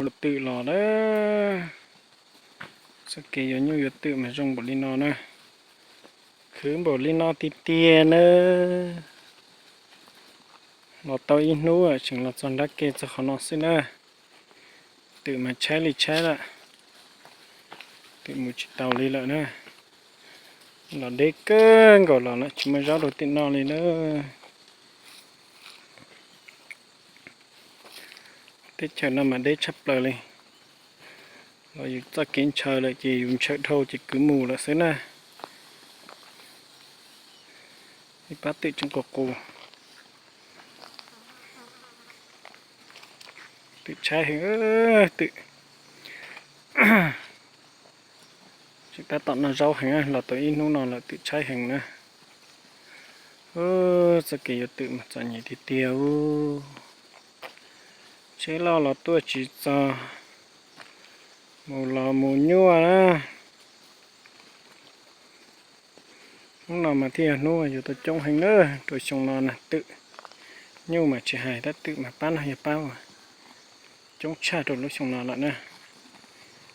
Yuav twm los na. Txoj kev yuav nyuj yuav twm mas zoo npaum li no na. Khwv npaum li no tiag tiag na. Los tau ib hnub tseem los txog nrab ke txog qhov no xwb na. Twm mas tshaib li tshaib lawm. Twm mus tsis taus li lawm na. Los deb kawg nkaus los lawm tsis muaj zaub rau twm noj li na. Teb chaws no mas deb tshaj plaws li. Los yus txoj kev ntshaw lawm ces yus ntshaw dhau ces kwv mus lawm xwb na. Ib pab twm tseem qus qus. Twm tshaib heev, twm tseem tab tom noj zaub heev, los tau ib hnub no lawm twm tshaib heev na. Txoj kev yuav twm mas txom nyem tiag tiag. Tsheb loj los tuaj tsis txog, mus los mus nyuaj na. Hnub no mas thiaj yog hnub yuav tau coob heev na, rau xyoo no na twm nyuj mas tsis hais tab twm mas pab no yog pab coob tshaj rau lub xyoo no lawm na.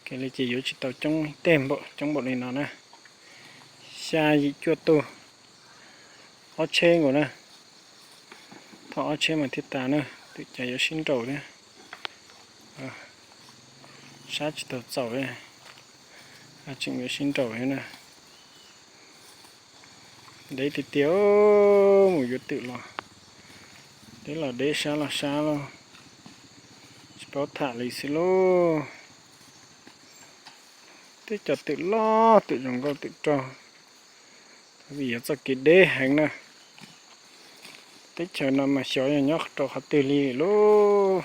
Kev li ces yuav tsis tau coob tej npaum coob npaum li no na. Xya yim cuaj tug, ob tsheb nkaus na. Thauj ob tsheb mas thiaj tas na, twm cas yuav sib nraus thiab. Sab tsis tau txaus, tseem yuav sib nraus thiab na. Deb tiag tiag, mus yuav twm los deb los deb, sab los sab los tsis paub tham li xwb lauj. Teb cov twm loj twm zoo nkauj twm rog, vim yog txoj kev deb heev na. Teb chaws no mas xyov yog nyob rau qhov twg li lauj.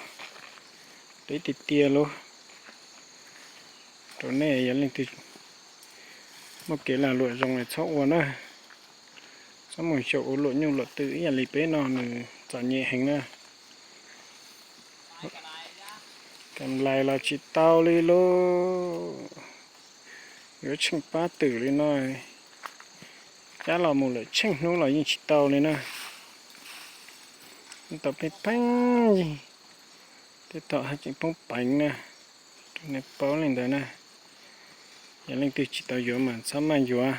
Deb tiag tiag lauj. Rau nej yog leej twg muaj kev lag luam zoo es txhob ua na. Txhob mus xyaum ua luam nyuj luam twm ib yam li peb no nws txom nyem heev na. Kam lais los tsis tau li lauj. Yuav tsheej pab twm li no, cab los mus lawm tsheej hnub los yeej tsis tau li na. Tau pheej pheej yig, tej thaum haj tseem poob peev na. Rau nej paub li ntawd na. Yog leej twg tsis tau yuav mas txhob maj yuav.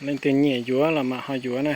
Leej twg nyiam yuav los mam ho yuav na.